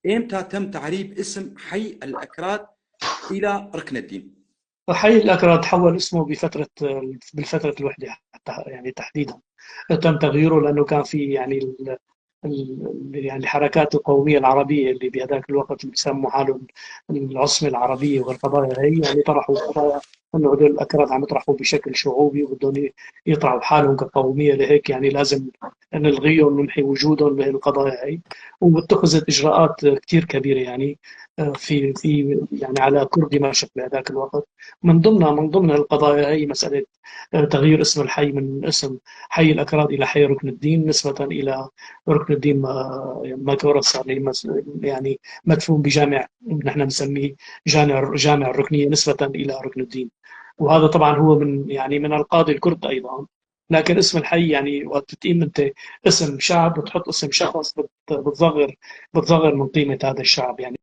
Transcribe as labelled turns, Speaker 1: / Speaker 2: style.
Speaker 1: إمتى تم تعريب اسم حي الأكراد إلى ركن الدين؟
Speaker 2: حي الأكراد تحول اسمه بالفترة الوحدة حتى، يعني تحديدا تم تغييره، لأنه كان في يعني يعني الحركات القومية العربية اللي بهذاك الوقت اللي بيسموا حالهم العصمة العربية والقضايا هي، يعني طرحوا قضايا انه هدول الاكراد عم يطرحوا بشكل شعوبي وبدهم يطرحوا حالهم كقوميه، لهيك يعني لازم نلغيهم ونمحي وجودهم بهالقضايا هي. واتخذت اجراءات كثير كبيرة يعني في يعني على كرد دمشق بهذاك الوقت، من ضمن القضايا هي مسالة تغيير اسم الحي من اسم حي الاكراد الى حي ركن الدين، نسبه الى ركن الدين ماكورس اللي يعني مدفون بجامع نحن بنسميه جامع الركنيه نسبه الى ركن الدين. وهذا طبعا هو من يعني من القاضي الكرد ايضا، لكن اسم الحي يعني وقت تقيم انت اسم شعب وتحط اسم شخص بتصغر من قيمة هذا الشعب يعني.